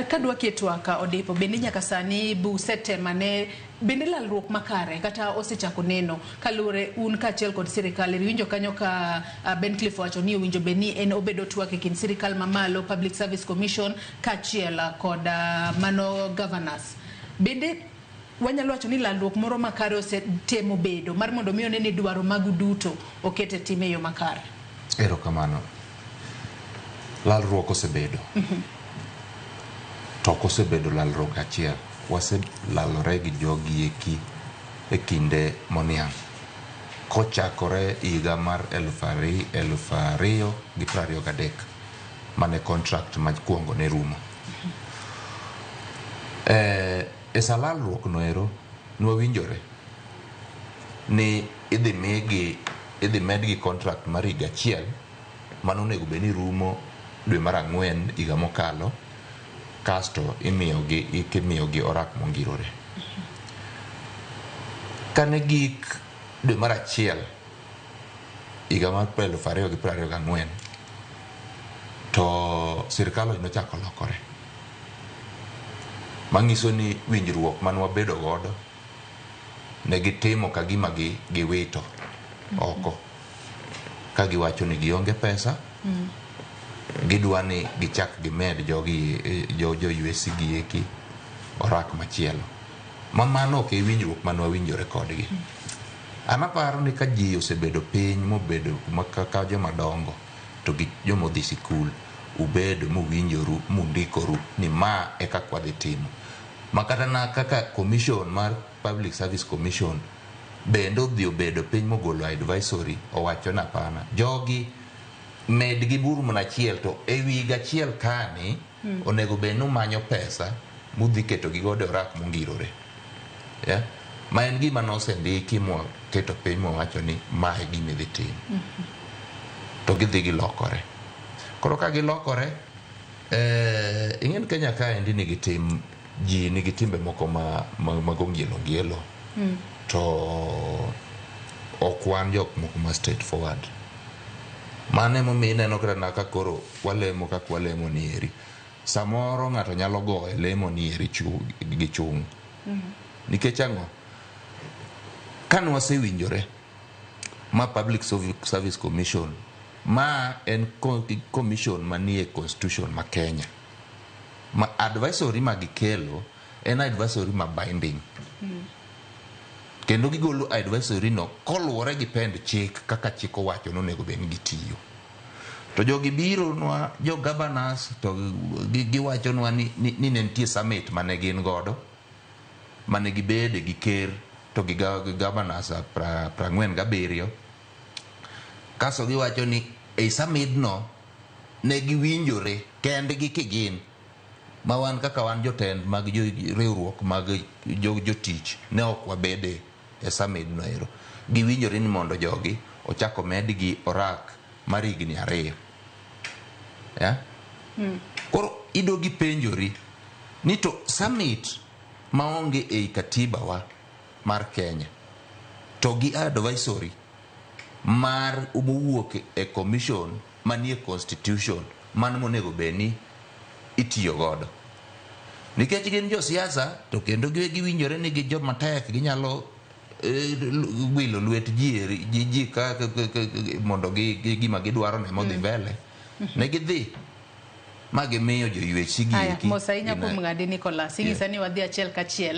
Kadwa keto twak odipo bende nyaka sani busetemane bende lalruok makare kata osechako neno kaluwore un kaachiel kod sirikal. Iwinjo kanyo ka Ben Cliff owacho ni owinjo bed ni en obedo twak e kind sirikal mamalo, Public Service Commission kaachiel kod mano governors. Bende wanyalo wacho ni lalruok moro makare osetemo bedo mar mondo mi one ni dwaro magu duto oket e tim e yo makare? Erokamano. Lalruok osebedo. To ok osebedo lalruok achiel. Waselalore gi jogi eki e kinde moniang'. Kochakore higa mar 2023 mane contract mokwongo ne rumo. E sa lalruok no ero nwawinjore ni idhi migi idhi medgi contract mar higa achiel mano onego bed ni rumo dwe mar ang'wen higa mokalo kasto imiyogi orak mongirore. Kane gik dwe mar achiel higa mar 2024 to sirikal nochako lokore. Manyiso ni winjruok mane wabedo godo ne gitimo ka gima giwito oko. Ka giwacho ni gionge pesa, gidwa ni gichak gimed jogi jo USC gi eki orak machielo. Ma mano ok e winjruok mane wawinjore kodgi. An aparo ni ka ji osebedo piny mobedo kaka joma dongo to gi joma odhi sikul ubedo muwinjoru mundikoru ni ma e kaka wadhi timo. Ma kata na kaka commission mar Public Service Commission bende odhi obedo piny mogolo advisory owacho ni hapana. Jogi medgi buru mana achiel to ewi higa achiel kani onego bed ni umanyo pesa mudhi keto gi godo e orak mongirore. Yeah? Ma en gima nosendiki mwaketo piny mwawacho ni ma e gima idhi tim. To gidhi gilokore. Koro ka gilokore, ing'e ni Kenya kaendi nigi tim, ji nigi timbe moko mag ongielo ongielo. To ok wan jok moko ma straight forward. Mano emomiyo ineno kata na ka koro walemo kaka walemo ni eri. Samoro ng'ato nyalo goyo lemo ni eri gi chung'. Nikech ang'o? Kane wasewinjore ma Public Service Commission ma en commission manie constitution ma Kenya ma advisory ma gikelo en advisory ma binding. Kendo gigolo advisory no koluwore gi pend chik kaka chik owacho ni onego bed ni gitiyo. To jogi biro nwa jo governors to giwachonwa ni ne nitie summit mane gin godo mane gibede gi ker to gi governors 47 kasto giwacho ni ei summit no ne giwinjore kendgi kigin ma wan kaka wan jotend mag riwruok mag jotich ne ok wabede e summit no ero. Giwinjore ni mondo jogi ochak omedgi orak mar higni 2. Yeah? Koro idogi penjori ni to summit maonge ei katiba wa mar Kenya to gi advisory mar mowuok e commission manie constitution mano monego bed ni itiyo godo. Nikech gin josiasa to kendo giwinjore ni gin joma tek ginyalo wilo lwet ji ka mondo gima gidwaro ne modhi mbele. Ne gidhi ma gimiyo jo UHC gi Aya, eki mos ahinya gina kuom ng'adi Nicholas. Inyisa ni wadhi achiel kachiel.